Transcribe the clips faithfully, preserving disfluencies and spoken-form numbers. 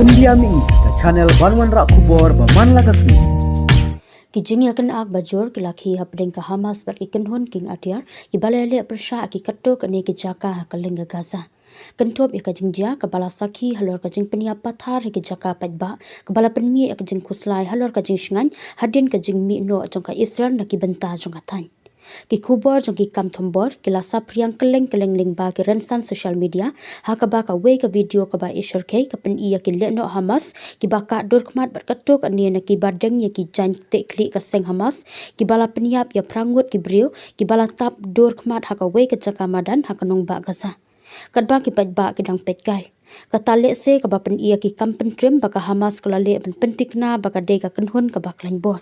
India Mih, ka channel ban wanrah khubor ba man la ka sngi. Ki jingïakynad ba jur ki la khih hapdeng ka Hamas bad ki kynhun kieng atiar kiba la leh pyrshah ki katto katne ki jaka ha kylleng ka Gaza. Kynthup ïa ka jingjia kaba la sakhi halor ka jingpynïap pathar ha ki jaka paidbah kaba la pynmih ïa ka jingkhuslai halor ka jingshngaiñ hadien ka jingmih noh jong ka Israel na ki bynta jong ka thaiñ. Ki khubor jong ki kam thombor ki la saphriang kylleng kylleng lyngba ki rynsan social media, ha kaba kawei ka video kaba i shyrkhei ka pyni ïa ki lehnoh Hamas kiba kah dur khmat bad katto katne na kiba deng ïa ki jaiñ teh khlieh ka seng Hamas, kiba la pynïap ïa phra ngut ki briew kiba la tap dur khmat ha kawei ka jaka madan ha ka nongbah Gaza. Katba ki paidbah ki dang peit kai, kata lehse kaba pyni ïa ki kam pyntriem ba ka Hamas ka la leh ban pynthikna ba ka dei ka kynhun kaba khlaiñ bor.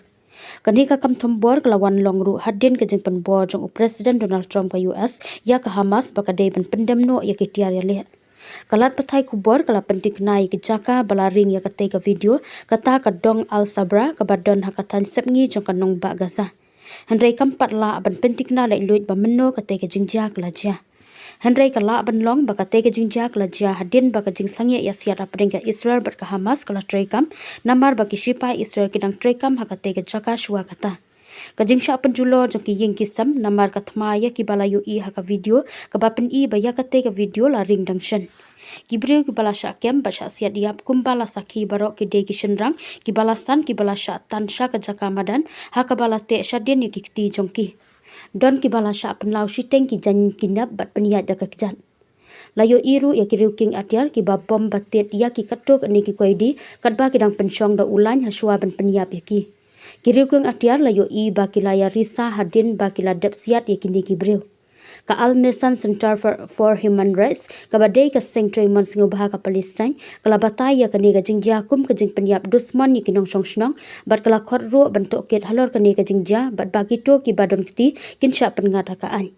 Kane ka kam thombor ka la wan long ruh hadien ka jingpynbor jong u President Donald Trump ka U S ïa ka Hamas ba ka dei ban pyndem noh ïa ki tiar ïaleh. Ka lad pathai khubor ka la pynthikna ïa ki jaka ba la ring ïa katei ka video, kata ka dong Al Sabra kaba don ha ka thaiñ sepngi jong ka nongbah Gaza. Hynrei kam pat lah ban pynthikna laitluid ba mynno katei ka jingjia ka la jia. Hynrei ka lah ban long ba katei ka jingjia ka la jia hadien ba ka jingsangeh ïasiat hapdeng ka Israel bad ka Hamas ka la treikam, namar ba ki shipai Israel ki dang treikam ha katei ka jaka shuwa kata. Ka jingshah pynjulor jong ki ïing ki sem namar ka thma ïa kiba la ïohi ha ka video, kaba pyni ba ïa katei ka video la ring dang shen. Ki briew kiba la shah kem bad shah siat ïap kumba la sakhi baroh ki dei ki shynrang kiba la san kiba la shah tan sha ka jaka madan, ha kaba la teh shadien ïa ki kti jong ki. Don kiba la shah pynlaw shiteng ki jaiñ ki nep bad pynïaid da ka kjat. La ïohi ruh ïa ki riew kieng atiar kiba bom ba tied ïa ki katto katne ki koidi, katba ki dang pynshong da u laiñ ha shuwa ban pynïap ïa ki. Ki riew kieng atiar la ïohi ba ki la ïarisa hadien ba ki la dep siat ïa kine ki briew. Ka Al Mason Center for, for Human Rights, kaba dei ka seng trei mon sngewbha ka Palestine, ka la batai ïa kane ka jingjia kum ka jingpynïap dusmon ïa ki nongshong shnong, bad ka la khot ruh ban tohkit halor kane ka jingjia bad ba kito kiba don kti kin shah pynngat ha ka aiñ.